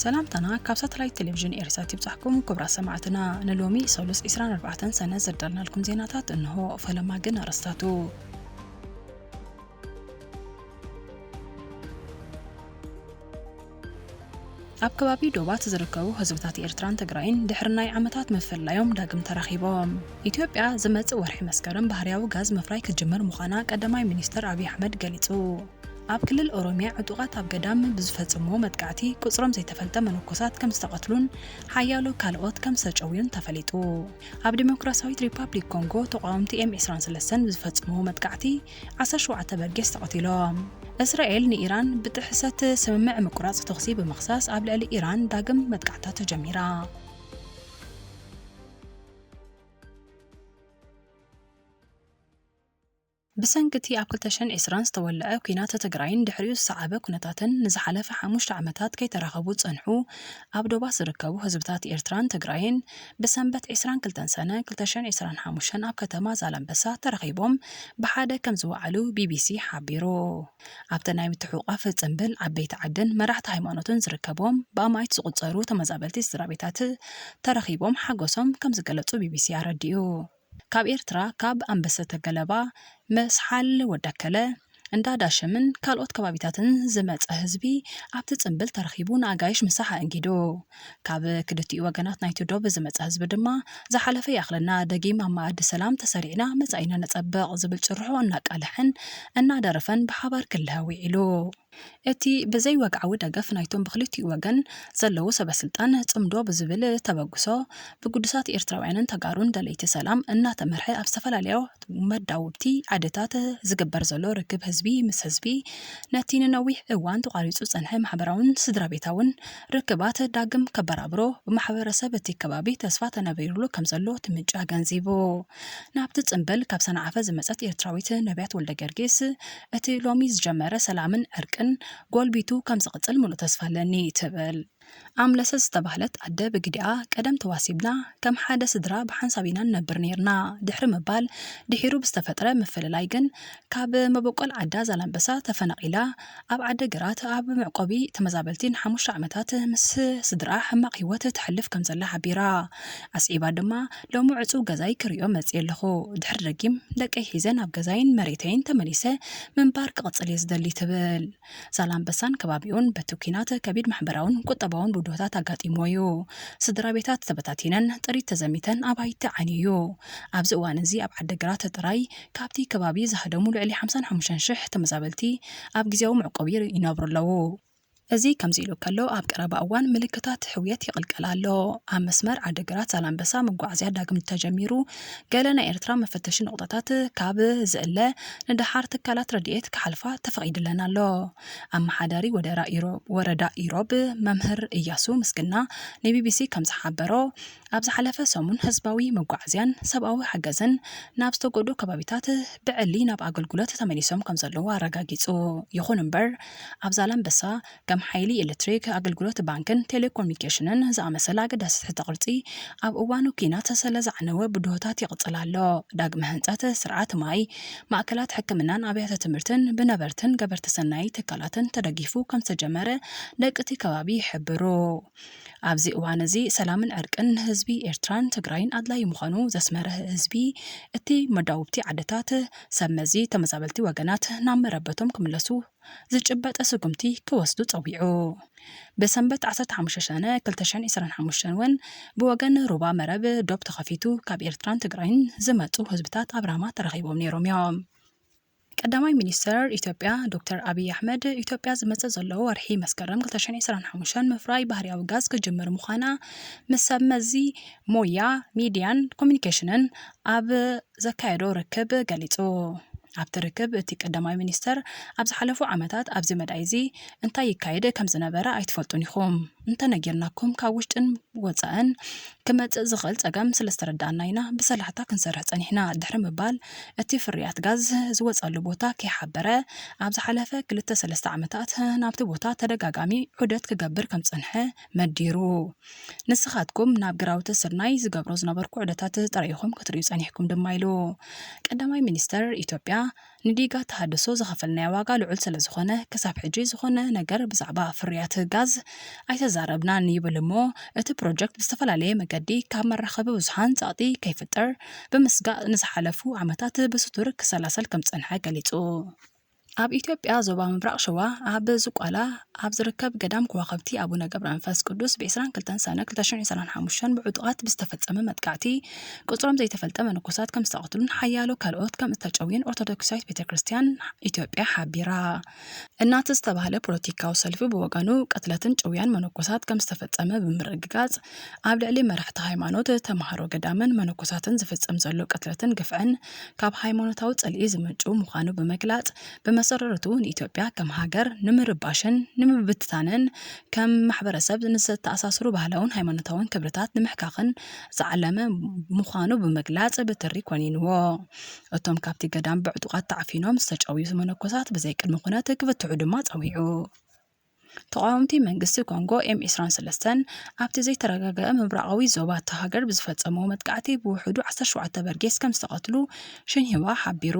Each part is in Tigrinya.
ሰላምታና ካብ ሳተላይት ቴሌቪዥን ኤሪሳት ይብጻሕኩም ክቡራት ሰማዕትና። ንሎሚ ሰሉስ ዕስራን ኣርባዕተን ሰነ ዘዳልናልኩም ዜናታት እንሆ። ፈለማ ግን ኣርእስታቱ። ኣብ ከባቢ ዶባት ዝርከቡ ህዝብታት ኤርትራን ትግራይን ድሕሪ ናይ ዓመታት ምፍልላዮም ዳግም ተራኺቦም። ኢትዮጵያ ዝመጽእ ወርሒ መስከረም ባህርያዊ ጋዝ ምፍራይ ክትጅምር ምዃና ቀዳማይ ሚኒስትር ኣብይ ኣሕመድ ገሊጹ። ኣብ ክልል ኦሮሚያ ዕጡቓት ኣብ ገዳም ብዝፈጽምዎ መጥቃዕቲ ቁጽሮም ዘይተፈልጠ መነኮሳት ከም ዝተቐትሉን ሓያሎ ካልኦት ከም ዝተጨውዩን ተፈሊጡ። ኣብ ዲሞክራሲያዊት ሪፓብሊክ ኮንጎ ተቓወምቲ ኤም ዕስራን ሰለስተን ብዝፈጽምዎ መጥቃዕቲ ዓሰርተ ሸውዓተ በርጌስ ተቐቲሎም። እስራኤል ንኢራን ብጥሕሰት ስምምዕ ምቁራጽ ተኹሲ ብምኽሳስ ኣብ ልዕሊ ኢራን ዳግም መጥቃዕታ ተጀሚራ። ብሰንኪ እቲ ኣብ ክልተ ሽሕን ዕስራን ዝተወልዐ ኲናት ትግራይን ድሕሪኡ ዝሰዓበ ኩነታትን ንዝሓለፈ ሓሙሽተ ዓመታት ከይተራኸቡ ዝጸንሑ ኣብ ዶባት ዝርከቡ ህዝብታት ኤርትራን ትግራይን ብሰንበት ዕስራን ክልተን ሰነ ክልተ ሽሕን ዕስራን ሓሙሽተን ኣብ ከተማ ዛላንበሳ ተራኺቦም ብሓደ ከም ዝወዓሉ ቢቢሲ ሓቢሩ። ኣብቲ ናይ ምትሕቑቋፍ ጽምብል ዓበይቲ ዓድን መራሕቲ ሃይማኖትን ዝርከቦም ብኣማኢት ዝቑጸሩ ተመዛበልቲ ስድራ ቤታት ተረኺቦም ሓጎሶም ከም ዝገለጹ ቢቢሲ ኣረዲኡ። ካብ ኤርትራ፣ ካብ ኣንበሰተ ገለባ፣ መስሓል ወዳከለ፣ እንዳ ዳሸምን ካልኦት ከባቢታትን ዝመጸ ህዝቢ ኣብቲ ጽምብል ተረኺቡ ንኣጋይሽ ምሳሕ ኣእንጊዱ። ካብ ክልቲኡ ወገናት ናይቲ ዶብ ዝመጸ ህዝቢ ድማ፣ "ዝሓለፈ ይኣኽለና፣ ደጊም ኣብ መኣዲ ሰላም ተሰሪዕና መጻኢና ነጸብቕ" ዝብል ጭርሖ እናቃልሐን እናደረፈን ብሓባር ክልሀ ውዒሉ። እቲ ብዘይ ወግዓዊ ደገፍ ናይቶም ብክልቲኡ ወገን ዘለዉ ሰበ ስልጣን ጽምዶ ብዝብል ተበግሶ፣ ብግዱሳት ኤርትራውያንን ተጋሩን ደለይቲ ሰላም እናተመርሐ ኣብ ዝተፈላለያ መዳውብቲ ዓድታት ዝግበር ዘሎ ርክብ ህዝቢ ምስ ህዝቢ፣ ነቲ ንነዊሕ እዋን ተቋሪጹ ዝጸንሐ ማሕበራውን ስድራ ቤታውን ርክባት ዳግም ከበራብሮ ብማሕበረሰብ እቲ ከባቢ ተስፋ ተነቢሩሉ ከም ዘሎ እቲ ምንጪ ኣገንዚቡ። ናብቲ ጽምብል ካብ ሰንዓፈ ዝመጸት ኤርትራዊት ነብያት ወልደጊዮርጊስ፣ እቲ ሎሚ ዝጀመረ ሰላምን ዕርቅን ጎልቢቱ ከም ዝቕጽል ምሉእ ተስፋ ኣለኒ ትብል። ኣምለሰት ዝተባህለት ኣደ ብግዲኣ፣ "ቀደም ተዋሲብና ከም ሓደ ስድራ ብሓንሳብ ኢና ንነብር ነይርና" ድሕሪ ምባል፣ ድሒሩ ብዝተፈጥረ ምፍልላይ ግን ካብ መበቆል ዓዳ ዛላንበሳ ተፈናቒላ ኣብ ዓዲ ግራት ኣብ መዕቆቢ ተመዛበልቲ ንሓሙሽተ ዓመታት ምስ ስድራ ሕማቕ ህይወት ተሕልፍ ከም ዘላ ሓቢራ። ኣስዒባ ድማ፣ "ሎሚ ዕጹው ገዛይ ክርእዮ መጽየ ኣለኹ። ድሕሪ ደጊም ደቀይ ሒዘ ናብ ገዛይን መሬተይን ተመሊሰ ምንባር ክቕጽል እየ ዝደሊ" ትብል። ዛላንበሳን ከባቢኡን በቲ ኲናት ከቢድ ማሕበራውን ቁጠባውን ብድሆታት ኣጋጢምዎ እዩ። ስድራ ቤታት ተበታቲነን፣ ጥሪት ተዘሚተን፣ ኣባይቲ ዓንዩ እዩ። ኣብዚ እዋን እዚ ኣብ ዓዲ ግራት ጥራይ ካብቲ ከባቢ ዝሃደሙ ልዕሊ ሓምሳን ሓሙሽተን ሽሕ ተመዛበልቲ ኣብ ግዜያዊ መዕቆቢ ይነብሩ ኣለዉ። እዚ ከምዚ ኢሉ ከሎ፣ ኣብ ቀረባ እዋን ምልክታት ሕውየት ይቕልቀል ኣሎ። ኣብ መስመር ዓዲ ግራት ዛላንበሳ መጓዓዝያ ዳግም ተጀሚሩ፣ ገለ ናይ ኤርትራ መፈተሺ ነቑጣታት ካብ ዝእለ ንደሓር ትካላት ረድኤት ክሓልፋ ተፈቒድለን ኣሎ። ኣመሓዳሪ ወደራ ኢሮ-፣ ወረዳ ኢሮብ መምህር እያሱ ምስግና ንቢቢሲ ከም ዝሓበሮ፣ ኣብ ዝሓለፈ ሰሙን ህዝባዊ መጓዓዝያን ሰብኣዊ ሓገዝን ናብ ዝተጎድኡ ከባቢታት ብዕሊ ናብ ኣገልግሎት ተመሊሶም ከም ዘለዉ ኣረጋጊጹ። ይኹን እምበር፣ ኣብ ዛላንበሳ ከም ሓይሊ ኤሌክትሪክ፣ ኣገልግሎት ባንክን ቴሌኮሙኒኬሽንን ዝኣመሰለ ኣገዳሲ ትሕተ ቅርጺ ኣብ እዋኑ ኲናት ስለ ዝዓነወ ብድሆታት ይቕጽል ኣሎ። ዳግመ ህንጸት ስርዓት ማይ፣ ማእከላት ሕክምናን ኣብያተ ትምህርትን ብነበርትን ገበርቲ ሰናይ ትካላትን ተደጊፉ ከም ዝተጀመረ ደቂ እቲ ከባቢ ይሕብሩ። ኣብዚ እዋን እዚ ሰላምን ዕርቅን ንህዝቢ ኤርትራን ትግራይን ኣድላዪ ምዃኑ ዘስመረ ህዝቢ፣ እቲ መዳውብቲ ዓድታት ሰብ መዚ ተመዛበልቲ ወገናት ናብ መረበቶም ክምለሱ ዝጭበጠ ስጉምቲ ክወስዱ ጸዊዑ። ብሰንበት ዓሰርተ ሓሙሽተ ሸነ ክልተ ሽሕን ዕስራን ሓሙሽተን እውን ብወገን ሩባ መረብ ዶብ ተኸፊቱ ካብ ኤርትራን ትግራይን ዝመጹ ህዝብታት ኣብ ራማ ተረኺቦም ነይሮም እዮም። ቀዳማይ ሚኒስተር ኢትዮጵያ ዶክተር ኣብይ ኣሕመድ፣ ኢትዮጵያ ዝመጽእ ዘሎ ወርሒ መስከረም ክልተ ሽሕን ዕስራን ሓሙሽተን ምፍራይ ባህርያዊ ጋዝ ክጅምር ምዃና ምስ ሰብ መዚ ሞያ፣ ሚድያን ኮሙኒኬሽንን ኣብ ዘካየዶ ርክብ ገሊጹ። ኣብቲ ርክብ እቲ ቀዳማይ ሚኒስተር፣ ኣብ ዝሓለፉ ዓመታት ኣብዚ መዳይ እዚ እንታይ ይካየድ ከም ዝነበረ ኣይትፈልጡን ኢኹም። እንተነጊርናኩም ካብ ውሽጥን ወጻእን ክመጽእ ዝኽእል ጸገም ስለ ዝተረዳእና ኢና ብሰላሕታ ክንሰርሕ ጸኒሕና ድሕሪ ምባል፣ እቲ ፍርያት ጋዝ ዝወጸሉ ቦታ ከይሓበረ፣ ኣብ ዝሓለፈ ክልተ ሰለስተ ዓመታት ናብቲ ቦታ ተደጋጋሚ ዑደት ክገብር ከም ዝጸንሐ መዲሩ። ንስኻትኩም ናብ ግራውቲ ስርናይ ዝገብሮ ዝነበርኩ ዑደታት ጥራይ ኢኹም ክትርእዩ ጸኒሕኩም ድማ ኢሉ። ቀዳማይ ሚኒስተር ኢትዮጵያ ንዲጋ ተሃድሶ ዝኸፈልናዮ ዋጋ ልዑል ስለ ዝኾነ፣ ክሳብ ሕጂ ዝኾነ ነገር ብዛዕባ ፍርያት ጋዝ ኣይተዛረብናን ይብል እሞ፣ እቲ ፕሮጀክት ብዝተፈላለየ መገዲ ካብ መራኸቢ ብዙሓን ጸቕጢ ከይፍጠር ብምስጋእ፣ ንዝሓለፉ ዓመታት ብስቱር ክሰላሰል ከም ዝጸንሐ ገሊጹ። ኣብ ኢትዮጵያ ዞባ ምብራቕ ሸዋ ኣብ ዝቋላ ኣብ ዝርከብ ገዳም ከዋኽብቲ ኣቡነ ገብረ መንፈስ ቅዱስ ብ ዕስራን ክልተን ሰነ ክልተ ሽሕን ዕስራን ሓሙሽተን ብዕጡቓት ብዝተፈጸመ መጥቃዕቲ ቁጽሮም ዘይተፈልጠ መነኮሳት ከም ዝተቐትሉን ሓያሎ ካልኦት ከም ዝተጨውዩን ኦርቶዶክሳዊት ቤተ ክርስቲያን ኢትዮጵያ ሓቢራ። እናት ዝተባህለ ፖለቲካዊ ሰልፊ ብወገኑ ቅትለትን ጭውያን መነኮሳት ከም ዝተፈጸመ ብምርግጋጽ፣ ኣብ ልዕሊ መራሕቲ ሃይማኖት፣ ተምሃሮ ገዳምን መነኮሳትን ዝፍጸም ዘሎ ቅትለትን ግፍዕን ካብ ሃይማኖታዊ ጽልኢ ዝምንጩ ምዃኑ ብምግላጽ፣ ብመሰረቱ ንኢትዮጵያ ከም ሃገር ንምርባሽን ንምብትታንን ከም ማሕበረሰብ ንዝተኣሳስሩ ባህላውን ሃይማኖታውን ክብርታት ንምሕካኽን ዝዓለመ ምዃኑ ብምግላጽ ብትሪ ኮኒንዎ። እቶም ካብቲ ገዳም ብዕጡቓት ተዓፊኖም ዝተጨውዩ መነኮሳት ብዘይ ቅድመ ኩነት ክፍትሑ ድማ ጸዊዑ። ተቓወምቲ መንግስቲ ኮንጎ ኤም ዕስራን ሰለስተን ኣብቲ ዘይተረጋገአ ምብራቓዊ ዞባ እታ ሃገር ብዝፈጸምዎ መጥቃዕቲ ብውሕዱ ዓሰርተ ሸውዓተ በርጌስ ከም ዝተቐትሉ ሽንሂዋ ሓቢሩ።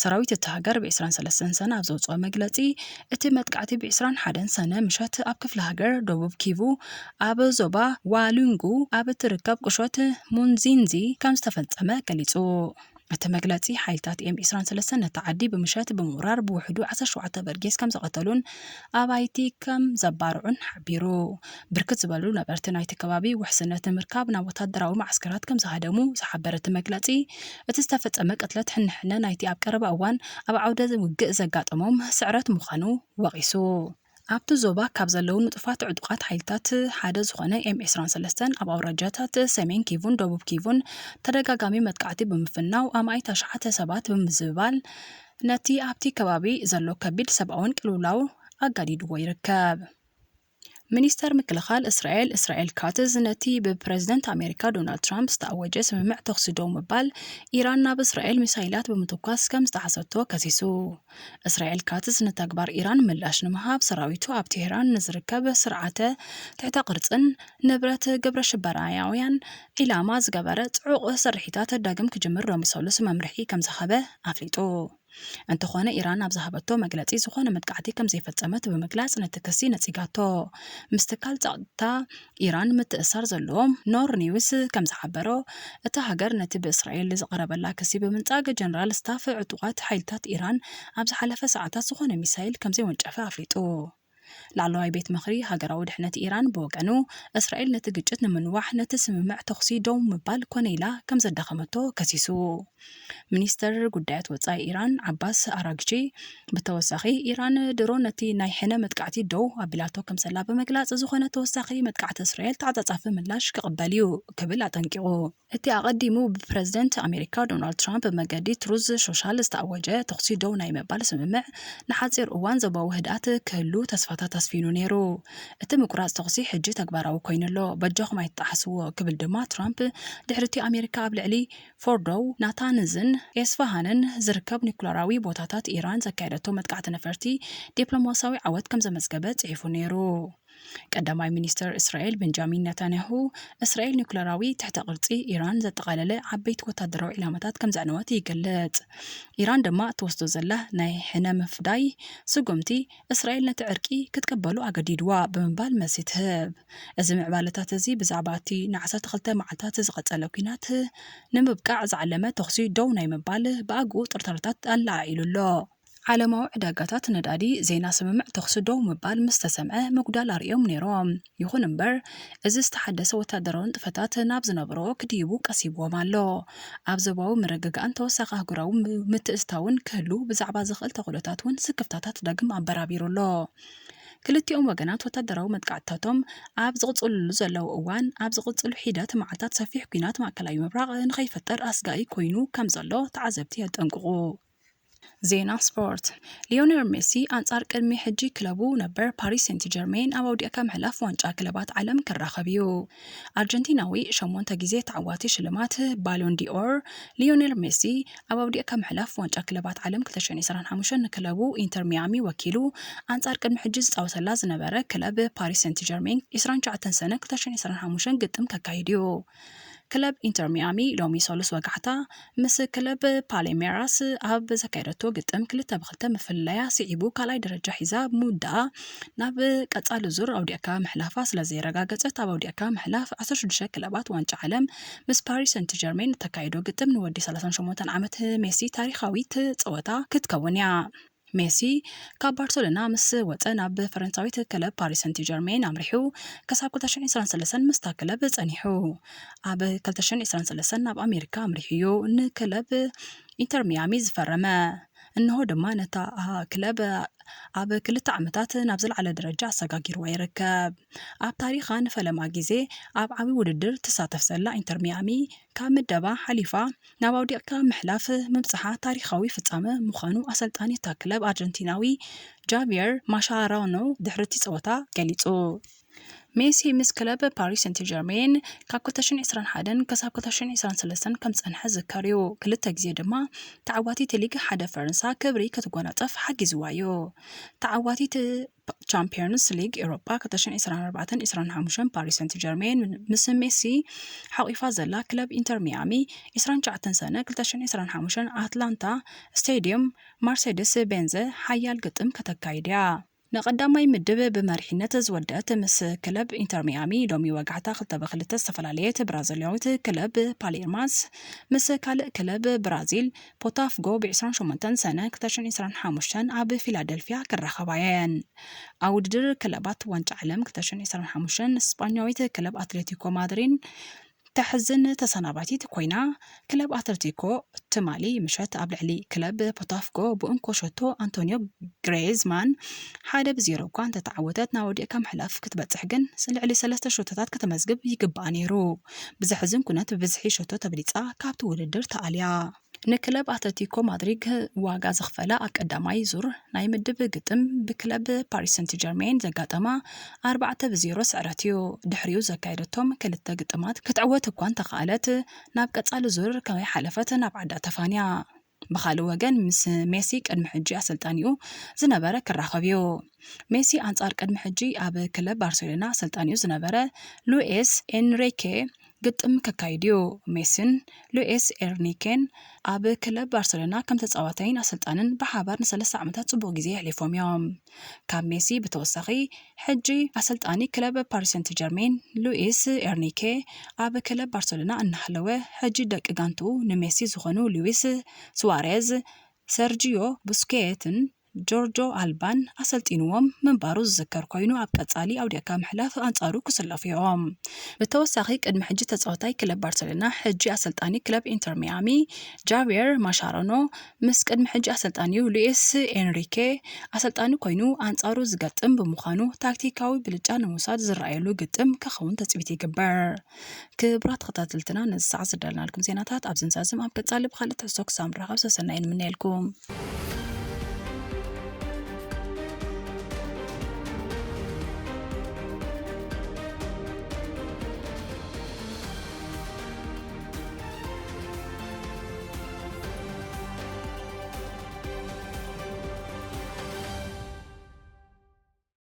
ሰራዊት እታ ሃገር ብ ዕስራን ሰለስተን ሰነ ኣብ ዘውፅኦ መግለፂ፣ እቲ መጥቃዕቲ ብ ዕስራን ሓደን ሰነ ምሸት ኣብ ክፍለ ሃገር ደቡብ ኪቩ ኣብ ዞባ ዋሉንጉ ኣብ እትርከብ ቁሸት ሙንዚንዚ ከም ዝተፈጸመ ገሊጹ። እቲ መግለጺ፣ ሓይልታት ኤም ዕስራን ሰለስተን ነታ ዓዲ ብምሸት ብምውራር ብውሕዱ ዓሰርተ ሸውዓተ በርጌስ ከም ዝቐተሉን ኣባይቲ ከም ዘባርዑን ሓቢሩ። ብርክት ዝበሉ ነበርቲ ናይቲ ከባቢ ውሕስነት ንምርካብ ናብ ወታደራዊ መዓስከራት ከም ዝሃደሙ ዝሓበረ እቲ መግለጺ፣ እቲ ዝተፈጸመ ቅትለት ሕንሕነ ናይቲ ኣብ ቀረባ እዋን ኣብ ዓውደ ውግእ ዘጋጠሞም ስዕረት ምዃኑ ወቒሱ። ኣብቲ ዞባ ካብ ዘለዉ ንጡፋት ዕጡቓት ሓይልታት ሓደ ዝኾነ ኤም ዕስራን ሰለስተን ኣብ ኣውራጃታት ሰሜን ኪቩን ደቡብ ኪቩን ተደጋጋሚ መጥቃዕቲ ብምፍናው ኣማኢት ኣሽሓት ሰባት ብምዝብባል ነቲ ኣብቲ ከባቢ ዘሎ ከቢድ ሰብኣውን ቅልውላው ኣጋዲድዎ ይርከብ። ሚኒስተር ምክልኻል እስራኤል እስራኤል ካትዝ ነቲ ብፕረዚደንት ኣሜሪካ ዶናልድ ትራምፕ ዝተኣወጀ ስምምዕ ተኹሲ ደው ምባል፣ ኢራን ናብ እስራኤል ሚሳይላት ብምትኳስ ከም ዝጠሓሰቶ ከሲሱ። እስራኤል ካትዝ ንተግባር ኢራን ምላሽ ንምሃብ ሰራዊቱ ኣብ ቴህራን ንዝርከብ ስርዓተ ትሕተ ቅርጽን ንብረት ግብረ ሽበራውያን ዒላማ ዝገበረ ጽዑቕ ስርሒታት ዳግም ክጅምር ሎሚ ሰሉስ መምርሒ ከም ዝሃበ ኣፍሊጡ። እንተኾነ ኢራን ኣብ ዝሃበቶ መግለጺ ዝኾነ መጥቃዕቲ ከም ዘይፈጸመት ብምግላጽ ነቲ ክሲ ነጺጋቶ። ምስ ትካል ጸጥታ ኢራን ምትእስሳር ዘለዎም ኖር ኒውስ ከም ዝሓበሮ፣ እታ ሃገር ነቲ ብእስራኤል ዝቐረበላ ክሲ ብምንጻግ ጀነራል ስታፍ ዕጡቓት ሓይልታት ኢራን ኣብ ዝሓለፈ ሰዓታት ዝኾነ ሚሳይል ከም ዘይወንጨፈ ኣፍሊጡ። ላዕለዋይ ቤት ምኽሪ ሃገራዊ ድሕነት ኢራን ብወገኑ፣ እስራኤል ነቲ ግጭት ንምንዋሕ ነቲ ስምምዕ ተኹሲ ደው ምባል ኮነ ኢላ ከም ዘዳኸመቶ ከሲሱ። ሚኒስተር ጉዳያት ወጻኢ ኢራን ዓባስ ኣራግቺ ብተወሳኺ፣ ኢራን ድሮ ነቲ ናይ ሕነ መጥቃዕቲ ደው ኣቢላቶ ከም ዘላ ብምግላጽ፣ ዝኾነ ተወሳኺ መጥቃዕቲ እስራኤል ተዓጻጻፊ ምላሽ ክቕበል እዩ ክብል ኣጠንቂቑ። እቲ ኣቐዲሙ ብፕረዚደንት ኣሜሪካ ዶናልድ ትራምፕ ብመገዲ ትሩዝ ሶሻል ዝተኣወጀ ተኹሲ ደው ናይ ምባል ስምምዕ ንሓጺር እዋን ዞባዊ ህድኣት ክህሉ ተስፋታት ኣስፊኑ ነይሩ። እቲ ምቁራጽ ተኹሲ ሕጂ ተግባራዊ ኮይኑ ኣሎ፣ በጃኹም ኣይትጠሓስዎ ክብል ድማ ትራምፕ ድሕሪቲ ኣሜሪካ ኣብ ልዕሊ ፎርዶው፣ ናታንዝን ኤስፋሃንን ዝርከብ ኒኩለራዊ ቦታታት ኢራን ዘካየደቶ መጥቃዕቲ ነፈርቲ ዲፕሎማሲያዊ ዓወት ከም ዘመዝገበ ጽሒፉ ነይሩ። ቀዳማይ ሚኒስተር እስራኤል ቤንጃሚን ነታንያሁ፣ እስራኤል ኒኩለራዊ ትሕተ ቅርጺ ኢራን ዘጠቓለለ ዓበይቲ ወታደራዊ ዒላማታት ከም ዘዕነወት ይገልጽ። ኢራን ድማ እትወስዶ ዘላ ናይ ሕነ ምፍዳይ ስጉምቲ፣ እስራኤል ነቲ ዕርቂ ክትቅበሎ ኣገዲድዋ ብምባል መልሲ ትህብ። እዚ ምዕባለታት እዚ ብዛዕባ እቲ ንዓሰርተ ክልተ መዓልታት ዝቐጸለ ኲናት ንምብቃዕ ዝዓለመ ተኹሲ ደው ናይ ምባል ብኣግኡ ጥርጣረታት ኣለዓዒሉ ኣሎ። ዓለማዊ ዕዳጋታት ነዳዲ ዜና ስምምዕ ተኹሲ ደው ምባል ምስ ተሰምዐ ምጉዳል ኣርእዮም ነይሮም። ይኹን እምበር፣ እዚ ዝተሓደሰ ወታደራዊ ንጥፈታት ናብ ዝነበሮ ክድይቡ ቀሲብዎም ኣሎ። ኣብ ዞባዊ ምርግጋእን ተወሳኺ ኣህጉራዊ ም-፣ ምትእስሳውን ክህሉ ብዛዕባ ዝኽእል ተኽእሎታት እውን ስክፍታታት ዳግም ኣበራቢሩ ኣሎ። ክልቲኦም ወገናት ወታደራዊ መጥቃዕትታቶም ኣብ ዝቕጽልሉ ዘለዉ እዋን፣ ኣብ ዝቕጽሉ ሒደት መዓልታት ሰፊሕ ኲናት ማእከላይ ምብራቕ ንኸይፍጠር ኣስጋኢ ኮይኑ ከም ዘሎ ተዓዘብቲ የጠንቅቑ። ዜና ስፖርት። ሊዮኔል ሜሲ ኣንጻር ቅድሚ ሕጂ ክለቡ ነበር ፓሪስ ሴንት ጀርሜን ኣብ ኣውዲቕካ ምሕላፍ ዋንጫ ክለባት ዓለም ክራኸብ እዩ። ኣርጀንቲናዊ ሸሞንተ ግዜ ተዓዋቲ ሽልማት ባሎን ዲኦር ሊዮኔል ሜሲ ኣብ ኣውዲቕካ ምሕላፍ ዋንጫ ክለባት ዓለም ክልተ ሽሕን ዕስራን ሓሙሽተን ንክለቡ ኢንተር ሚያሚ ወኪሉ ኣንጻር ቅድሚ ሕጂ ዝጻወተላ ዝነበረ ክለብ ፓሪስ ሴንት ጀርሜን ዕስራን ትሽዓተን ሰነ ክልተ ሽሕን ዕስራን ሓሙሽተን ግጥም ከካይድ እዩ። ክለብ ኢንተር ሚያሚ ሎሚ ሰሉስ ወጋሕታ ምስ ክለብ ፓሌሜራስ ኣብ ዘካየደቶ ግጥም ክልተ ብክልተ ምፍልላያ ስዒቡ ካልኣይ ደረጃ ሒዛ ብምውዳኣ ናብ ቀጻሊ ዙር ኣውዲቕካ ምሕላፋ ስለ ዘየረጋገጸት ኣብ ኣውዲቕካ ምሕላፍ ዓሰርተ ሽዱሽተ ክለባት ዋንጫ ዓለም ምስ ፓሪስ ሰንት ጀርሜን እተካየዶ ግጥም ንወዲ ሰላሳን ሸሞንተን ዓመት ሜሲ ታሪኻዊት ጸወታ ክትከውን እያ። ሜሲ ካብ ባርሰሎና ምስ ወጸ ናብ ፈረንሳዊት ክለብ ፓሪስ ሰንት ጀርሜን ኣምሪሑ ክሳብ ክልተ ሽሕን ዕስራን ሰለስተን ምስታ ክለብ ጸኒሑ። ኣብ ክልተ ሽሕን ዕስራን ሰለስተን ናብ ኣሜሪካ ኣምሪሑ እዩ ንክለብ ኢንተር ሚያሚ ዝፈረመ። እንሆ ድማ ነታ ክለብ ኣብ ክልተ ዓመታት ናብ ዝለዓለ ደረጃ ኣሰጋጊርዋ ይርከብ። ኣብ ታሪኻ ንፈለማ ግዜ ኣብ ዓቢ ውድድር ትሳተፍ ዘላ ኢንተር ሚያሚ ካብ ምደባ ሓሊፋ ናብ ኣውዲቕካ ምሕላፍ ምብጽሓ ታሪኻዊ ፍጻመ ምዃኑ ኣሰልጣኒ እታ ክለብ ኣርጀንቲናዊ ጃቪየር ማሻራኖ ድሕሪ እቲ ጸወታ ገሊጹ። ሜሲ ምስ ክለብ ፓሪስ ሰንት ጀርሜን ካብ ክልተ ሽሕን ዕስራን ሓደን ክሳብ ክልተ ሽሕን ዕስራን ሰለስተን ከም ዝጸንሐ ዝዝከር እዩ። ክልተ ግዜ ድማ ተዓዋቲት ሊግ ሓደ ፈረንሳ ክብሪ ክትጎናጸፍ ሓጊዝዋ እዩ። ተዓዋቲት ቻምፒዮንስ ሊግ ኤውሮጳ ክልተ ሽሕን ዕስራን ኣርባዕተን ዕስራን ሓሙሽተን ፓሪስ ሰንት ጀርሜን ምስ ሜሲ ሓቒፋ ዘላ ክለብ ኢንተር ሚያሚ ዕስራን ትሽዓተን ሰነ ክልተ ሽሕን ዕስራን ሓሙሽተን ኣትላንታ ስቴድየም ማርሴደስ ቤንዘ ሓያል ግጥም ከተካይድ እያ። ንቐዳማይ ምድብ ብመሪሕነት ዝወደአት ምስ ክለብ ኢንተር ሚያሚ ሎሚ ወጋሕታ ክልተ ብክልተ ዝተፈላለየት ብራዚላዊት ክለብ ፓሌርማስ ምስ ካልእ ክለብ ብራዚል ቦታፍጎ ብ ዕስራን ሸሞንተን ሰነ ክልተ ሽሕን ዕስራን ሓሙሽተን ኣብ ፊላደልፊያ ክራኸባ እየን። ኣብ ውድድር ክለባት ዋንጫ ዓለም ክልተ ሽሕን ዕስራን ሓሙሽተን ስጳኛዊት ክለብ ኣትሌቲኮ ማድሪድ ተሕዝን ተሰናባቲት ኮይና፣ ክለብ ኣትሌቲኮ ትማሊ ምሸት ኣብ ልዕሊ ክለብ ቦታፍጎ ብእንኮ ሸቶ ኣንቶኒዮ ግሬዝማን ሓደ ብዜሮ እኳ እንተተዓወተት፣ ናብ ወዲቕካ ምሕላፍ ክትበጽሕ ግን ልዕሊ ሰለስተ ሸቶታት ከተመዝግብ ይግባኣ ነይሩ። ብዘሕዝን ኩነት ብብዝሒ ሸቶ ተበሊጻ ካብቲ ውድድር ተኣልያ። ንክለብ ኣትሌቲኮ ማድሪድ ዋጋ ዘኽፈላ ኣብ ቀዳማይ ዙር ናይ ምድብ ግጥም ብክለብ ፓሪስ ሰንት ጀርሜን ዘጋጠማ ኣርባዕተ ብዜሮ ስዕረት እዩ። ድሕሪኡ ዘካየደቶም ክልተ ግጥማት ክትዕወት እኳ እንተኸኣለት፣ ናብ ቀጻሊ ዙር ከመይ ሓለፈት ናብ ዓዳ ተፋንያ። ብኻልእ ወገን ምስ ሜሲ ቅድሚ ሕጂ ኣሰልጣኒኡ ዝነበረ ክራኸብ እዩ። ሜሲ ኣንጻር ቅድሚ ሕጂ ኣብ ክለብ ባርሴሎና ኣሰልጣኒኡ ዝነበረ ሉኤስ ኤንሪኬ ግጥም ከካይድ እዩ። ሜሲን ሉኤስ ኤርኒኬን ኣብ ክለብ ባርሰሎና ከም ተጻዋታይን ኣሰልጣንን ብሓባር ንሰለስተ ዓመታት ጽቡቕ ግዜ የሕሊፎም እዮም። ካብ ሜሲ ብተወሳኺ ሕጂ ኣሰልጣኒ ክለብ ፓሪስ ሰንት ጀርሜን ሉኢስ ኤርኒኬ ኣብ ክለብ ባርሰሎና እናሃለወ፣ ሕጂ ደቂ ጋንትኡ ንሜሲ ዝኾኑ ሉዊስ ሱዋሬዝ፣ ሰርጂዮ ቡስኬትን ጆርጆ ኣልባን ኣሰልጢንዎም ምንባሩ ዝዝከር ኮይኑ፣ ኣብ ቀጻሊ ኣውዲቕካ ምሕላፍ ኣንጻሩ ክስለፉ እዮም። ብተወሳኺ ቅድሚ ሕጂ ተጻዋታይ ክለብ ባርሰሎና ሕጂ ኣሰልጣኒ ክለብ ኢንተር ሚያሚ ጃቪየር ማሻራኖ ምስ ቅድሚ ሕጂ ኣሰልጣኒኡ ሉኢስ ኤንሪኬ ኣሰልጣኒ ኮይኑ ኣንጻሩ ዝገጥም ብምዃኑ፣ ታክቲካዊ ብልጫ ንምውሳድ ዝረኣየሉ ግጥም ክኸውን ትጽቢት ይግበር። ክቡራት ተኸታተልትና፣ ነዚ ሰዓት ዝዳለናልኩም ዜናታት ኣብዚ ንዛዝም። ኣብ ቀጻሊ ብኻልእ ትሕዝቶ ክሳብ ንራኸብ ሰሰናይ ንምነየልኩም።